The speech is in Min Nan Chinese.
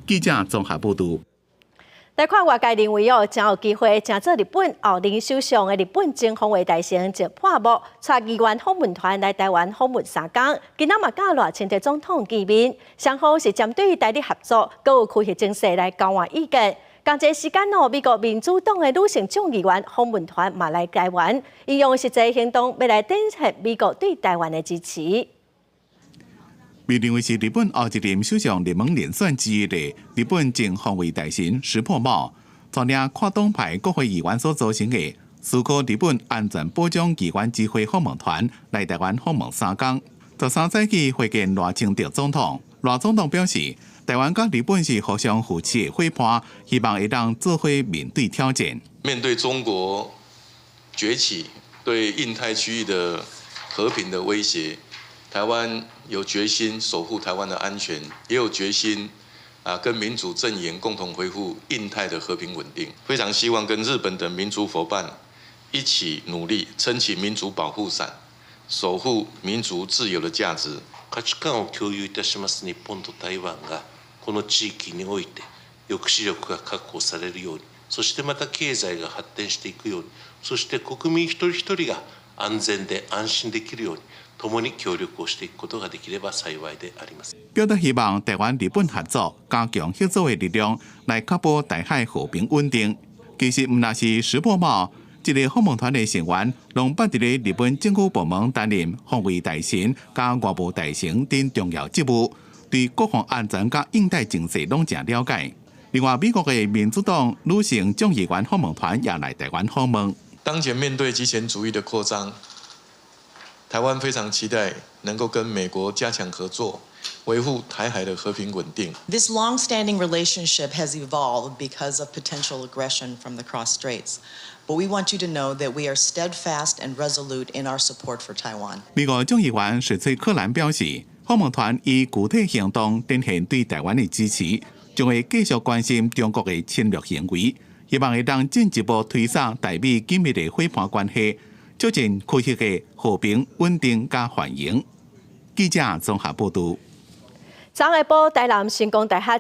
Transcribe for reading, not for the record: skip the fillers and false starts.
記者綜合報導。來看外界認為哦，誠有機會成做日本後任首相的日本前防衛大臣石破茂，帶議員訪問團來台灣訪問3工，今仔嘛佮賴清德總統見面，雙方是針對台日合作，閣有區域情勢來交換意見。仝一个時間哦，美國民主黨的女性眾議員訪問團嘛來台灣，𪜶用實際行動欲來展現美國對台灣的支持。被認為是日本後一任首相熱門人選之一的日本前防衛大臣石破茂，帶領跨黨派國會議員所組成的思考日本安全保障議員之會訪問團來台灣訪問3工，13早起會見賴清德總統。賴總統表示，台灣佮日本是互相扶持的伙伴，希望會當做伙面對挑戰。面對中國崛起對印太區域的和平的威脅，台灣有決心守護台灣的安全，也有決心跟民主陣營共同維護印太的和平穩定。非常希望跟日本等民主夥伴一起努力，撐起民主保護傘，守護民主自由的價值。価値観を共有いたします日本と台灣がこの地域において抑止力が確保されるように、そしてまた経済が発展していくように、そして国民一人一人が安全で安心できるように、共に協力をしていくことができれば幸いであります。表達希望台灣日本合作，加強合作的力量，來確保台海和平穩定。其實毋但是石破茂，這个訪問團的成員，攏捌佇咧日本政府部門擔任防衛大臣佮外務大臣等重要職務，對國防安全佮印太情勢攏誠了解。另外，美國的民主黨女性眾議員訪問團也來台灣訪問。當前面對極權主義的擴張，台灣非常期待能夠跟美國加強合作，維護台海的和平穩定。 This long-standing relationship has evolved because of potential aggression from the Cross Straits. But we want you to know that we are steadfast and resolute in our support for Taiwan. 美國眾議員史翠克蘭表示，訪問團以具體行動展現對台灣的支持，將會繼續關心中國的侵略行為，希望會當進一步推動台美緊密的夥伴關係，促進區域的和平、穩定佮繁榮。記者綜合報導。昨下晡，台南成功大學。